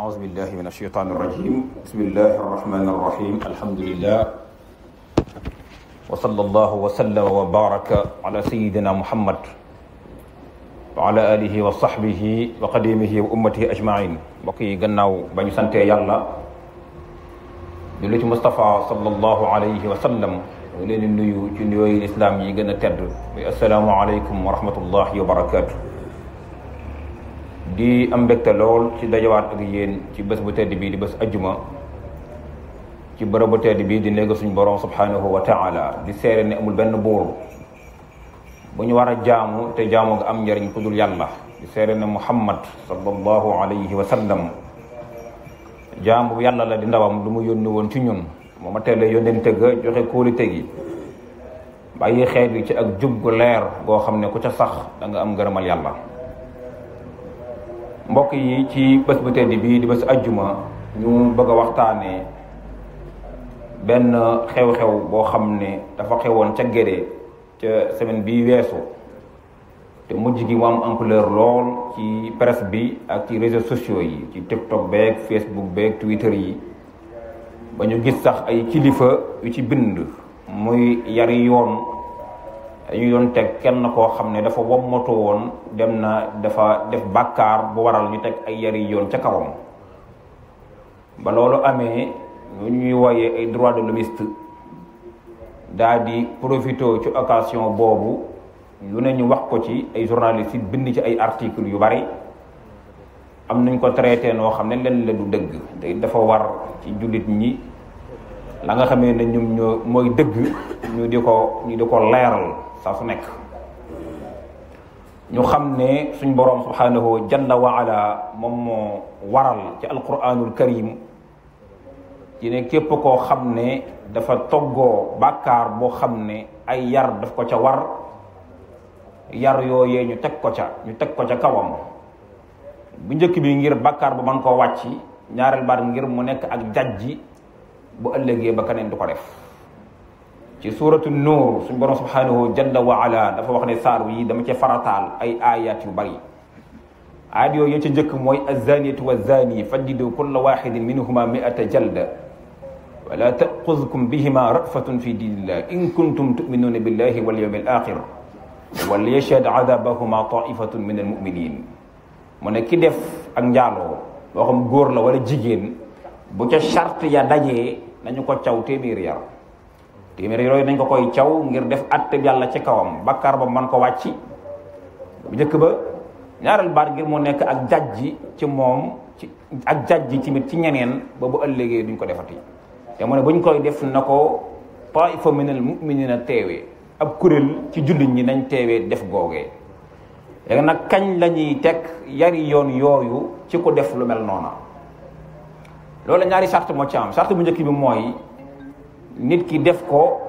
أعوذ بالله من الشيطان الرجيم بسم الله الرحمن الرحيم الحمد لله وصلى الله وسلم وبارك على سيدنا محمد وعلى آله وصحبه وقديمه وأمته أجمعين بقي جناو بني سنتي يلا دلوتي مصطفى صلى الله عليه وسلم ولين النيو جنوي الإسلام يجنا تد السلام عليكم ورحمة الله وبركاته di am mbégte lool ci dajawaat ak yéen ci bés bu tedd bii di bés ajjuma ci bërëb bu tedd bii di néega suñu borom subhanahu wa taala di seere ne amul benn buur bu ñu war a jaamu te jaamu nga am njariñ ku dul yàlla di seere ne muhammad sallallahu alayhi wa sallam jaamu bu yàlla la di ndawam lu mu yónni woon ci ñun moo ma teele yónnente ga joxe kóolite gi bàyyi xeet bi ci ak jub gu leer goo xam ne ku ca sax da nga am ngërëmal yàlla. mbokk yi ci bés bu tedd bii di bés ajjuma ñu bëgg a waxtaanee benn xew-xew boo xam ne dafa xewoon ca Guédé ca semaine bii weesu te mujj gi mu am ampleur lool ci presse bi ak ci réseaux sociaux yi ci TikTok beeg Facebook beeg Twitter yi ba ñu gis sax ay kilifa yu ci bind muy yari yoon dañu doon teg kenn koo xam ne dafa wommatoo woon dem na dafa def bàkkaar bu waral ñu teg ay yari yoon ca kawam ba loolu amee ñu ñuy wooyee ay droits de l'hommiste daal di profité ci occasion boobu lu ne ñu wax ko ci ay journalistes yi bind ci ay articles yu bari am nañ ko traité noo xam ne leen la du dëgg te dafa war ci jullit ñi la nga xamee ne ñoom ñoo mooy dëgg ñu di ko leeral saa su nekk ñu xam ne suñ boroom subhanahu jalla wa ala moom moo waral ci alquranul karim ci ne képp koo xam ne dafa toggoo bàkkaar boo xam ne ay yar daf ko ca war yar yooyee ñu teg ko ca kawam bu njëkk bi ngir bàkkaar ba mën koo wàcc ñaareel baat ngir mu nekk ak jajji bu ëllëgee ba keneen du ko def ci suuratu nuur suñu borom subhanahu jalla wa ala dafa wax ne saar yi dama ci farataal ay ayat yu bari ayat yooyu ci njëkk mooy azaniyatu wazani fajlidu kulla waxidin minhuma mi'ata jalda wala ta'xuzkum bihima ra'fatun fi dinillah in kuntum tu'minuna billahi wal yawmil axir wal yashhad adabahuma ta'ifatun min almuminin mu ne ki def ak njaaloo boo xam góor la wala jigéen bu ca charte ya dajee nañu ko caw téeméeri yar yooyu nañ ko koy caw ngir def àtte yàlla ci kawam bakkaar ba man ko wàcci bu njëkk ba ñaareel baat ngir mu nekk ak jajji ci moom ak jajji tamit ci ñeneen ba bu ëllëgee duñ ko defati te mu ne buñ koy def na ko taifa minal mu'minina teewee ab kuréel ci jullit ñi nañ teewee def googee léegi nag kañ la ñuy teg yari yoon yooyu ci ko def lu mel noona loolu ñaari charte moo ci am charte bu njëkk bi mooy nit ki def ko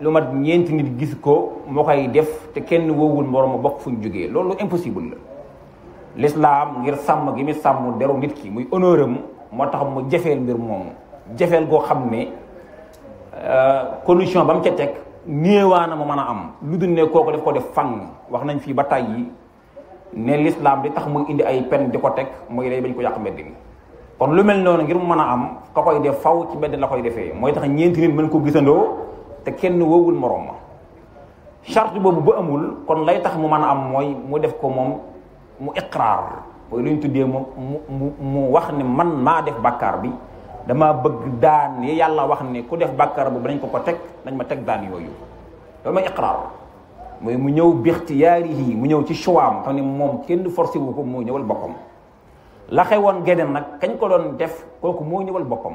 lu mat ñeenti nit gis ko moo koy def te kenn woowul moroom bokk fu ñu jógee loolu impossible la l'islam ngir sàmm gi mi sàmm deru nit ki muy honneuram moo tax mu jafeel mbir moomu jafeel goo xam ne condition ba mu ca teg néewaana mu mën a am lu dul ne kooku def ko def fang wax nañ fii ba tàyyi ne l'islam di tax muy indi ay peine di ko teg mooy day bañ ko yàq mbedd mi kon lu mel noonu ngir mu mën a am ka koy def faw ci mbedd la koy defee mooy tax ñeenti nit mën ko gisandoo te kenn woowul moroom ma charte boobu bu amul kon lay tax mu mën a am mooy mu def ko moom mu iqraar mooy lu ñu tuddee mu wax ne man maa def bàkkaar bi dama bëgg daan yi yàlla wax ne ku def bàkkaar boobu dañ ko teg dañ ma teg daan yooyu loolu mooy iqraar mooy mu ñëw bi ixtiyaarihi mu ñëw ci choix am xam ne moom kenn forcé wu ko moo ñëwal boppam la xewoon Guédé nag kañ ko doon def kooku moo ñëwal boppam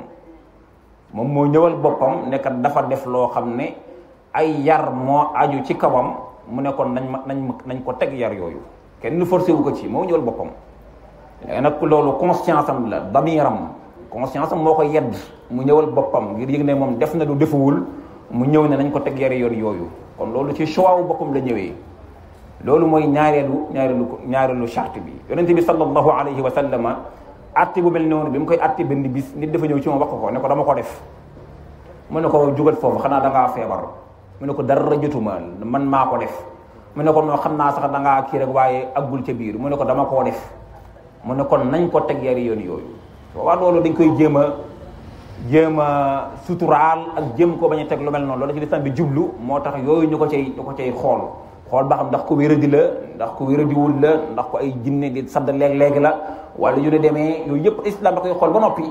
moom moo ñëwal boppam nekkat dafa def loo xam ne ay yar moo aju ci kawam mu ne kon nañ ko teg yar yooyu kenn forcé wu ko ci moo ñëwal boppam léegi nag loolu conscience am la damiram conscience am moo ko yedd mu ñëwal boppam ngir yëg ne moom def na lu defuwul mu ñëw ne nañ ko teg yar yoon yooyu kon loolu ci choix wu boppam la ñëwee loolu mooy ñaareelu charte bi yonente bi sallallahu alayhi wa sallama atti bu mel noonu bi mu koy atti benn bis nit dafa ñëw ci moom wax ko ne ko dama ko def mu ne ko jugat foofu xanaa da ngaa feebar mu ne ko dara jotuma man maa ko def mu ne ko noo xam naa sax da ngaa kii rek waaye aggul ca biir mu ne ko dama koo def mu ne kon nañ ko teg yari yoon yooyu waa loolu dañ koy jéem a suturaal ak jéem ko bañ a teg lu mel noonu loolu ci lislam bi jublu moo tax yooyu ñu ko cay xool ba xam ndax ko wéradi la ndax ko wéradiwul la ndax ko ay jinne di sadd léeg-léegi la wala yu ne demee yooyu yëpp islam da koy xool ba noppi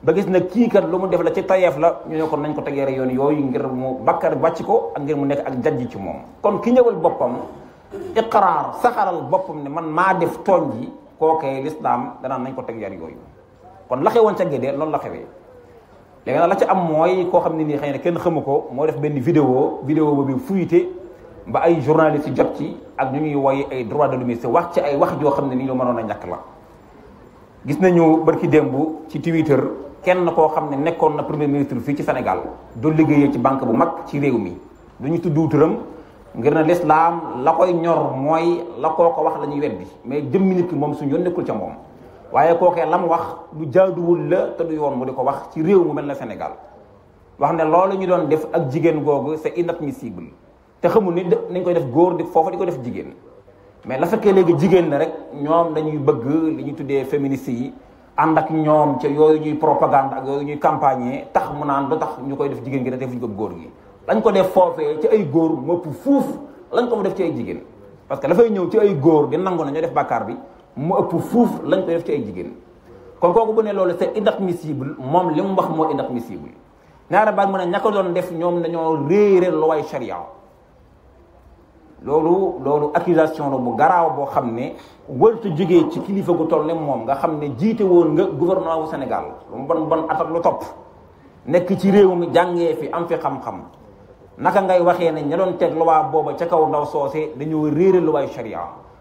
ba gis na kii kat lu mu def la ci tayeef la ñu ne ko nañ ko tegee yoon yooyu ngir mu bakkar wàcc ko ak ngir mu nekk ak jajj ci moom kon ki ñëwal boppam iqraar saxalal boppam ne man maa def tooñ ji kookee l'islam danaan nañ ko teg yar yooyu kon la xewoon ca Gédé loolu la xewee léegi nag la ca am mooy koo xam ne nii xëy na kenn xamu ko moo def benn vidéo boobu fuité ba ay journalistes yi jot ci ak ñu ñuy woy ay droits de l'homme wax ci ay wax joo xam ne nii lu mënoon a ñàkk la gis nañu barki démb ci Twitter kenn koo xam ne nekkoon na premier ministre fii ci Sénégal doon liggéeyee ci banque bu mag ci réew mi du ñu tudd turam ngir na l'islam la koy ñor mooy la koo ko wax la ñuy weddi mais jëmmi nit ki moom suñu yoon nekkul ca moom waaye kookee la mu wax lu jaaduwul la te du yoon mu di ko wax ci réew mu mel na Sénégal wax ne loolu ñu doon def ak jigéen googu c'est inadmissible te xamul ni nañ koy def góor di foofa di ko def jigéen mais la fekkee léegi jigéen la rek ñoom dañuy bëgg li ñuy tuddee féministes yi ànd ak ñoom ca yooyu ñuy propagande ak yooyu ñuy campagne tax mu naan lu tax ñu koy def jigéen gi da defuñu ko góor gi lañ ko def foofee ci ay góor mëpp fuuf lañ ko mu def ci ay jigéen parce que dafay ñëw ci ay góor di nangu na ñoo def bàkkaar bi mu ëpp fuuf lañ koy def ci ay jigéen kon kooku bu ne loolu c'est inadmissible moom li mu wax moo inadmissible ñaara baat mu ne ña ko doon def ñoom dañoo réere loi sharia loolu accusation la bu garaaw boo xam ne wërta jógee ci kilifa gu toll ne moom nga xam ne jiite woon nga gouvernement wu Sénégal lu mu bon at ak lu topp nekk ci réew mi jàngee fi am fi xam-xam naka ngay waxee ne ña doon teg loi booba ca kaw ndaw soosé dañoo réere loi sharia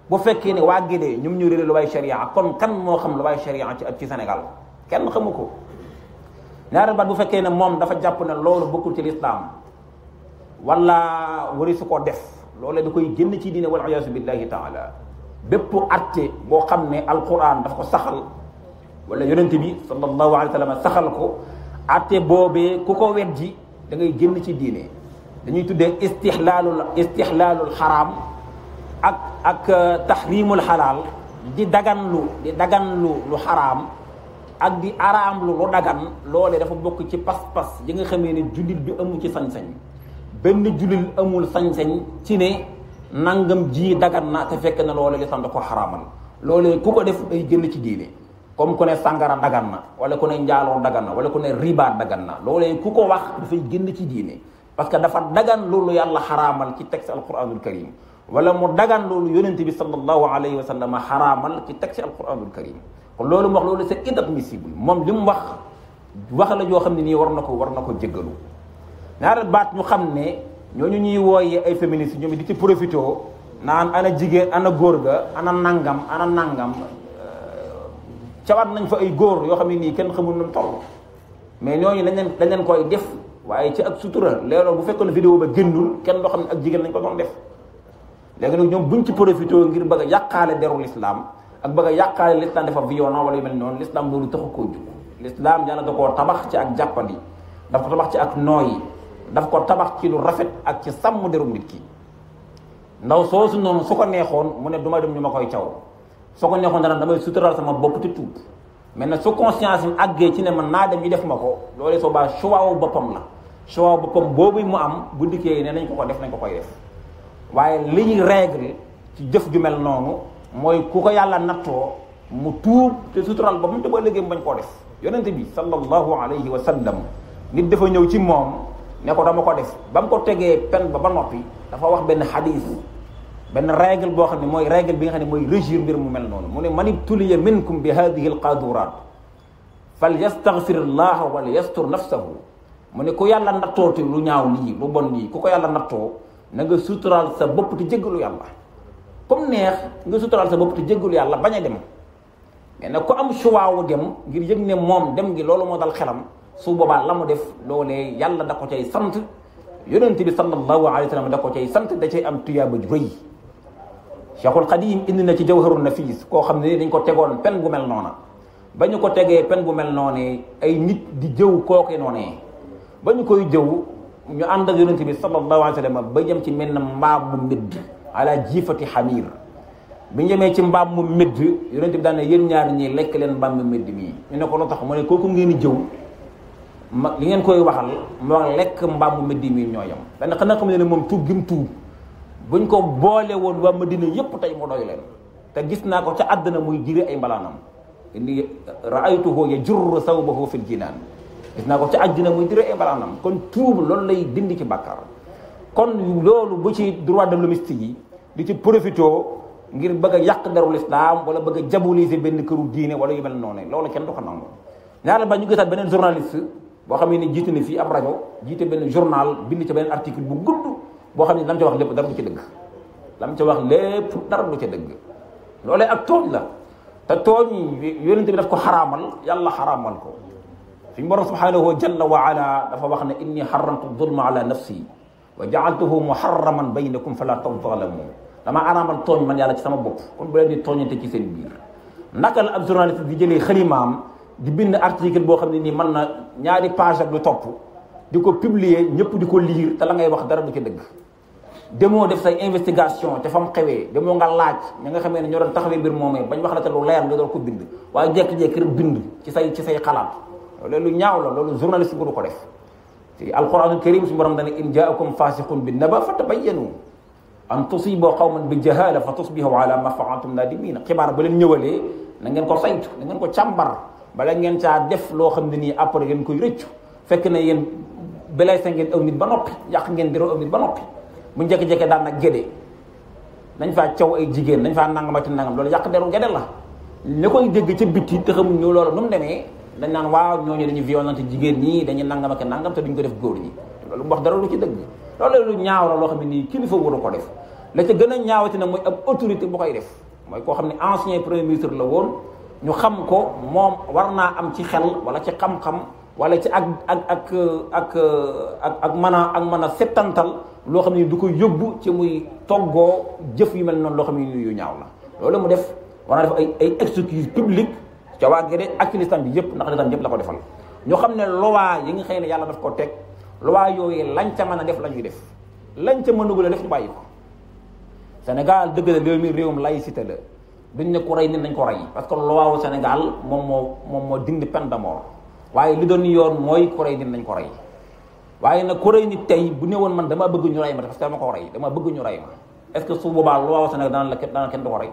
bu fekkee ne waa Gédé ñoom ñu réere loi sharia kon kan moo xam loi sharia ci Sénégal kenn xamu ko ñaareel baat bu fekkee ne moom dafa jàpp ne loolu bokkul ci l'islam wala wari su ko def loolee da koy génn ci diine wal iyaasu billahi taala bépp atte boo xam ne alquran daf ko saxal wala yonente bi sallallahu alayhi wa sallam saxal ko atte boobee ku ko weddi da ngay génn ci diine dañuy tuddee istixlaalul xaraam ak tahrimul xalaal di daganlu lu xaraam ak di araamlu lu dagan loolee dafa bokk ci pas-pas yi nga xamee ne jullit bi amu ci sañ-sañ benn jullit amul sañ-sañ ci ne nangam ji dagan na te fekk na loolee lislaam da ko xaraamal loolee ku ko def day génn ci diine comme ku ne sàngara dagan na wala ku ne njaaloo dagan na wala ku ne riba dagan na loolee ku ko wax dafay génn ci diine parce que dafa dagan loolu yàlla xaraamal ci texte alquranul karim wala mu dagan loolu yonent bi sallallahu alayhi wa sallam xaraamal ci texte alquranul karim kon loolu mu wax loolu c'est inadmissible moom li mu wax la joo xam ne nii war na ko jéggalu ñaareel baat ñu xam ne ñooñu ñuy wooyee ay féministes ñoom di ci profité naan ana jigéen ana góor ga ana nangam cawaat nañ fa ay góor yoo xam ne nii kenn xamul nu mu toll mais ñooñu dañ leen koy def waaye ci ak sutura léeg-léeg bu fekkoon ne vidéo ba génnul kenn doo xam ne ak jigéen lañ ko doon def léegi nag ñoom buñ ci profité ngir bëgg a yàqaale deru l'islam ak bëgg a yàqaale l'islam dafa violent wala yu mel noonu l'islam loolu taxu koo jug l'islam yàlla da koo tabax ci ak jàppandi daf ko tabax ci ak nooyi daf ko tabax ci lu rafet ak ci sàmm derum nit ki ndaw soosu noonu su ko neexoon mu ne du ma dem ñu ma koy caw su ko neexoon dana damay sutural sama bopp te tuub mais nag su conscience yi àggee ci ne man naa dem ñu def ma ko loolee soo baa choix boppam la choix boppam boobu mu am bu dikkee ne nañ ko ko def nañ ko koy def waaye li ñuy règle ci jëf ju mel noonu mooy ku ko yàlla nattoo mu tuub te sutural boppam te ba léegi mu bañ koo def yonente bi sallallahu alayhi wa sallam nit dafa ñëw ci moom ne ko dama ko def ba mu ko tegee pen ba noppi dafa wax benn xadis benn règle boo xam ne mooy règle bi nga xam ne mooy régir mbir mu mel noonu mu ne man ibtuliya minkum bi hadihi alqadurat fal yastaghfir allah wala yastur nafsahu mu ne ku yàlla nattooti lu ñaaw lii lu bon lii ku ko yàlla nattoo na nga suturaal sa bopp te jéggalu yàlla comme neex nga suturaal sa bopp te jéggalu yàlla bañ a dem mais nag ku am choix wu dem ngir yëg ne moom dem gi loolu moo dal xelam su boobaa la mu def loolee yàlla da ko cay sant yonent bi sallallahu alayhi wa sallam da ko cay sant da cay am tuyaaba ju rëy Cheikhul Xadim indi na ci Jawharun Nafis koo xam ne dañ ko tegoon pen bu mel noona ba ñu ko tegee pen bu mel noonee ay nit di jëw kooke noonee ba ñu koy jëw ñu ànd ak yonent bi sallallahu alayhi wa sallam ba jëm ci mel na mbaam mu mbëdd ala jiifati xamir bi ñu demee ci mbaam mu médd yonent bi daan ne yéen ñaar ñii lekk leen mbaam mu médd mii ñu ne ko lu tax mu ne kooku ngeen di jëw ma li ngeen koy waxal mu wax lekk mbaam mu médd mii ñoo yam dana xanaa xam ne moom tuub gi mu tuub buñ ko boole woon waa Madina yépp tey mu doy leen te gis naa ko ca àddina muy jiri ay mbalaanam inni raaytuhu yajurru sawbahu fil jinaan gis naa ko ca àddina muy jiri ay mbalaanam kon tuub loolu lay dindi ci bàkkaar kon loolu bu ci droit de l'hommiste yi di ci profito ngir bëgg a yàq derul islam wala bëgg a diaboliser benn këru diine wala yu mel noonu loolu kenn du ko nangu ñaareel ba ñu gisaat beneen journaliste boo xam ne jiite na fii ab rajo jiite benn journal bind ci benn article bu gudd boo xam ne lam ca wax lépp dara du ci dëgg lam ca wax lépp dara du ca dëgg loolee ak tooñ la te tooñ yonent bi daf ko xaraamal yàlla xaraamal ko suñu borom subhanahu jalla wa ala dafa wax ne inni xaramtu zulma ala nafsi wa jaaltuhu muharraman baynakum fala tazalamu dama araamal tooñ man yàlla ci sama bopp kon bu leen di tooñante ci seen biir naka la ab journaliste di jëlee xalimaam di bind article boo xam ne nii mën na ñaari page ak lu topp di ko publier ñëpp di ko lire te la ngay wax dara du ci dëgg demoo def say investigation te fa mu xewee demoo nga laaj ña nga xamee ne ñoo doon taxawee mbir moomee bañ wax la te lu leer nga doon ko bind waaye jékki-jékki rek bind ci say xalaat loolu ñaaw la loolu journaliste bu du ko def ci alquranul karim suñu borom dana in jaakum fasiqun bi naba fatabayyanu an tusibu qawman bi jahala fa tusbihu ala ma fa'altum nadimin xibaar ba leen ñëwalee na ngeen ko saytu na ngeen ko càmbar bala ngeen caa def loo xam ne nii après ngeen koy rëccu fekk na yéen blessé ngeen aw nit ba noppi yàq ngeen dero aw nit ba noppi bu njëkk-jëkkee daan nag gédee nañ faa caw ay jigéen nañ faa nangamati nangam loolu yàq deru gédé la ña koy dégg ca bitti te xamuñ ñu loolu nu mu demee dañ naan waaw ñooñu dañuy violente jigéen ñi dañuy nangam ak nangam te duñ ko def góor ñi loolu wax dara lu ci dëgg loolu lu ñaaw la loo xam ne nii kilifa waru ko def la ca gën a ñaawati nag mooy ab autorité bu koy def mooy koo xam ne ancien premier ministre la woon ñu xam ko moom war naa am ci xel wala ci xam-xam wala ci ak mën a settantal loo xam ne du ko yóbbu ci muy toggoo jëf yu mel noonu loo xam ne yu ñaaw la loolu mu def war naa def ay excuse publique ca waa Guédé ak ci lislam bi yëpp ndax lislam yëpp la ko defal ñu xam ne loi yi nga xëy ne yàlla daf ko teg loi yooyu lañ ca mën a def la ñuy def lañ ca mënugul a def ñu bàyyi ko Sénégal dëgg la réew mi réewum laïcité la duñ ne ku rey nit nañ ko rey parce que loi wu Sénégal moom moo dindi peine de mort waaye li doon yoon mooy ku rey nit nañ ko rey waaye nag ku rey nit tey bu ne woon man dama bëgg ñu rey ma parce que dama ko rey dama bëgg ñu rey ma est-ce que su boobaa loi wu Sénégal dana kenn du ko rey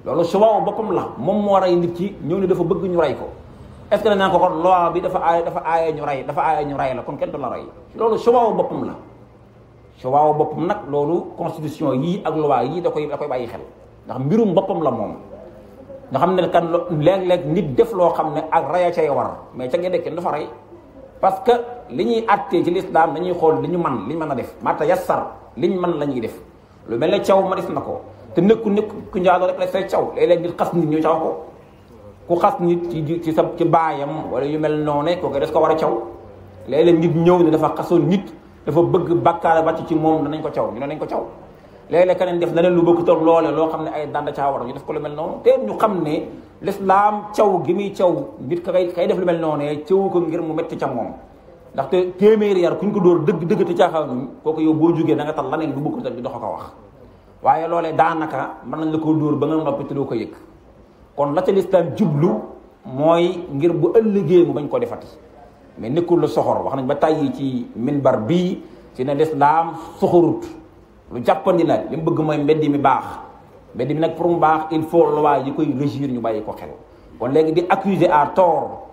loolu choix boppam la moom moo rey nit ki ñëw ne dafa bëgg ñu rey ko est-ce que danaa ko kon loi bi dafa aaye ñu rey la kon kenn du la rey loolu choix boppam la choix boppam nag loolu constitution yii ak loi yii da koy bàyyi xel ndax mbirum boppam la moom nga xam ne kan léeg-léeg nit def loo xam ne ak raya cay war mais ca Guédé kenn dafa rey parce que li ñuy attee ci l'islam dañuy xool li ñu mën a def mata yassar liñ mën la ñuy def lu mel ne caw ma def na ko te nekku ku njaaloo rek la say caw léeg-léeg nit xas nit ñu caw ko ku xas nit ci baayam wala yu mel noonu kooku des ko war a caw léeg-léeg nit ñëw ne dafa xasoon nit dafa bëgg bàkkaar wàcc ci moom danañ ko caw ñu ne nañ ko caw léeg-léeg keneen def leneen lu bëgg toog loole loo xam ne ay danda caa war ñu def ko lu mel noonu te ñu xam ne l'islam caw gi muy caw nit ka kay def lu mel noonu caw ko ngir mu metti ca moom ndaxte téeméeri yar kuñ ko dóor dëgg te caaxaanuñ kooku yow boo jógee da nga tal laneen du bëgg tal di dox ko wax waaye loolee daanaka mën nañ la ko dóor ba nga noppi te doo ko yëg kon la ca l'islam jublu mooy ngir bu ëllëgee mu bañ ko defati mais nekkul la soxor wax nañ ba tàyyi ci minbar bii ci ne l'islam soxorut lu jàppandi la li mu bëgg mooy mbedd mi baax mbedd mi nag pour mu baax il faut loi yi koy régir ñu bàyyi ko xel kon léegi di accuser à tort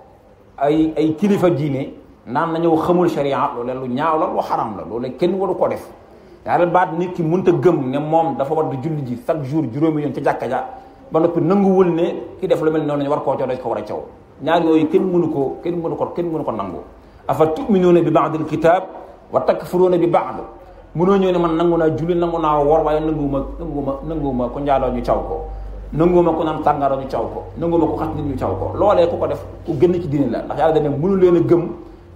ay kilifa diine naan na ñëw xamul sharia loolu lu ñaaw la lu xaram la loolu kenn waru ko def ñaareel baat nit ki mënta gëm ne moom dafa war di julli ji chaque jour juróomi yoon ca jàkka ja ba noppi nanguwul ne ki def lu mel noonu ñu war koo caw dañ ko war a caw ñaar yooyu kenn mënu ko nangu afa tuminuuna bi ba'dil kitab wa takfuruuna bi ba'd mënoo ñëw ne man nangu naa julli nangu naa wor waaye nanguwuma ku njaaloo ñu caw ko nanguwuma ku naan tàngara ñu caw ko nanguwuma ku xas nit ñu caw ko loolee ku ko def ku génn ci diine la ndax yàlla dañ ne mënu leen a gëm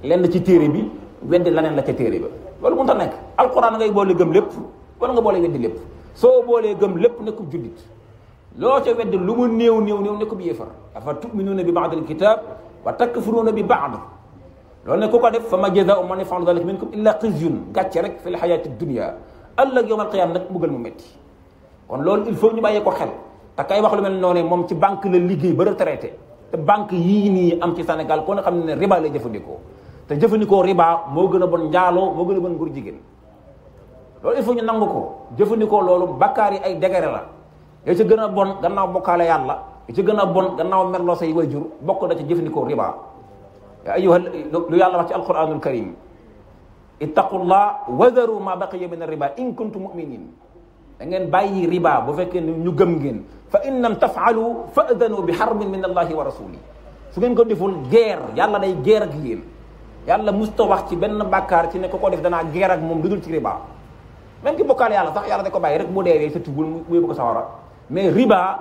lenn ci téere bi weddi laneen la ca téere ba loolu mënut a nekk alquran ngay boole gëm lépp wala nga boole weddi lépp soo boolee gëm lépp nekkub jullit loo ca weddi lu mu néew nekkub yéefar afa tuminuuna bi ba'dil kitab wa takfuruuna bi ba'd loolu ne ku ko def fa ma jazaa'u man yaf'alu dhalika minkum illa khizyun gàcce rek fi l hayati dunya ëllëg yawm al qiyama nag mbugal mu métti kon loolu il faut ñu bàyyi ko xel te kay wax lu mel noonu moom ci banque la liggéey ba retraité te banque yii nii am ci Sénégal kon xam ne riba lay jëfandikoo te jëfandikoo riba moo gën a bon njaaloo moo gën a bon nguur jigéen loolu il faut ñu nangu ko jëfandikoo loolu bakkaar yi ay degré la yow ci gën a bon gannaaw bokkaale yàlla yow ci gën a bon gannaaw merloo say wayjur bokk na ci jëfandikoo riba yaa ayyuha lu yàlla wax ci alquranul karim ittaqullah wadaru ma baqiya min riba in kuntum muminin da ngeen bàyyi riba bu fekkee ne ñu gëm ngeen fa in lam tafaalu fa adanu bi harbin min allahi wa rasuli su ngeen ko deful guerre yàlla day guerre ak yéen yàlla musta wax ci benn bàkkaar ci ne ko def danaa guerre ak moom lu dul ci riba même ki bokkaal yàlla sax yàlla da ko bàyyi rek bu deewee sa tubul mu yóbbu ko sawara mais riba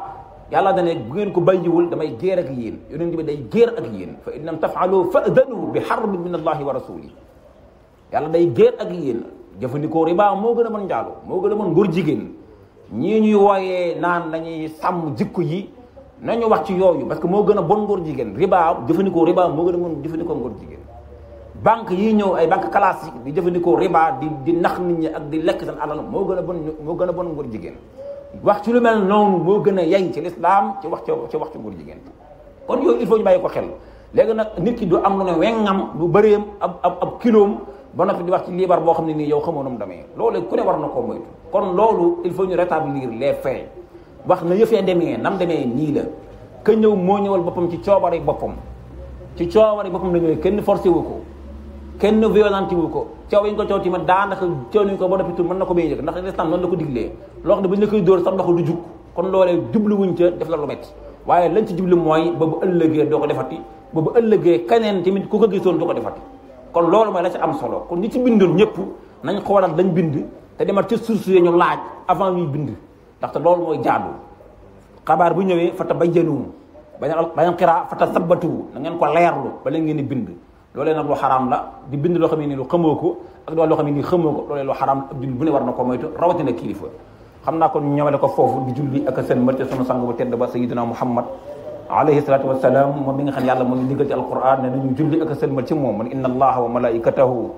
yàlla dane bu ngeen ko bàyyiwul damay guerre ak yéen yonent bi day guerre ak yéen fa in lam tafaalu fa adanu bi harbin min allahi wa rasuli yàlla day guerre ak yéen jëfandikoo riba moo gën a mën njaaloo moo gën a mën góor jigéen ñii ñuy wooyee naan dañuy sàmm jikko yi nañu wax ci yooyu parce que moo gën a bon góor jigéen riba jëfandikoo riba moo gën a mën jëfandikoo góor jigéen banque yi ñëw ay banque classique di jëfandikoo riba di nax nit ñi ak di lekk seen alal moo gën a bon góor jigéen wax ci lu mel noonu moo gën a yey ci l'islam ci wax ci góor jigéen kon yooyu il faut ñu bàyyi ko xel léegi nag nit ki du am lu ne wengam lu bëreem ab kiloom ba noppi di wax ci liibar boo xam ne nii yow xamoo nu mu demee loolu ku ne war na koo moytu kon loolu il faut ñu rétablir les faits wax na yëfee demee nam demee nii la ka ñëw moo ñëwal boppam ci coobare boppam la ñëwee kenn forcé wu ko kenn violenté wu ko coow yi ñu ko coow tamit daanaka coow nañu ko ba noppi mën na ko bay yëg ndax l'islam noonu la ko diglee loo xam ne bu ñu la koy dóor sax loxo du jug kon loolee jubluwuñ ca def la lu metti waaye lañ ci jublu mooy ba bu ëllëgee doo ko defati ba bu ëllëgee keneen tamit ku ko gisoon du ko defati kon loolu mooy la ci am solo kon ñi ci bindoon ñëpp nañ xoolal dañ bind te demal ca source yi ñu laaj avant ñuy bind ndaxte loolu mooy jaadu xabaar bu ñëwee fa tabayyanu bañ xiraa fa tasabbatu na ngeen ko leerlu bala ngeen di bind loolee nag lu xaraam la di bind loo xam ne nii lu xamoo ko ak loo xam ne nii xamoo ko loolee lu xaraam ab julli bu ne war na ko moytu rawatina kilifa xam naa kon ñu ñëwale ko foofu di julli ak seen mërte sunu sang bu tedd ba sayyidina Muhammad alayhi salatu wassalam moom mi nga xam ne yàlla moo ngi digal ci alquran ne nañu julli ak sëlmal ci moom man inna allaha wa malaikatahu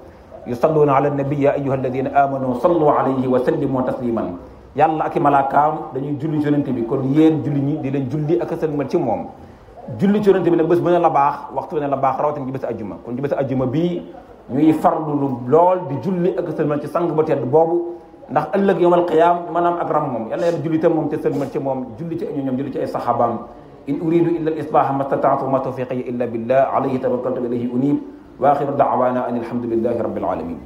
yusalluna ala nabi ya ayyuha alladina amanu sallu alayhi wa sallimu tasliman yàlla ak i malaakaam dañuy julli ci yonente bi kon yéen julli ñi di leen julli ak sëlmal ci moom julli ci yonente bi nag bés bu ne la baax waxtu bu ne la baax rawatina ci bés ajjuma kon ci bés ajjuma bii ñuy farlu lool di julli ak sëlmal ci sang ba tedd boobu ndax ëllëg yawmal qiyaam maanaam ak ram moom yàlla yàlla julli te moom te sëlmal ci moom julli ci ay ñoom julli ci ay saxaabaam in uridu illa al-islaha ma stata'tu ma tawfiqi illa billah alayhi tawakkaltu wa ilayhi unib wa akhiru da'wana an alhamdulillahi rabbil alamin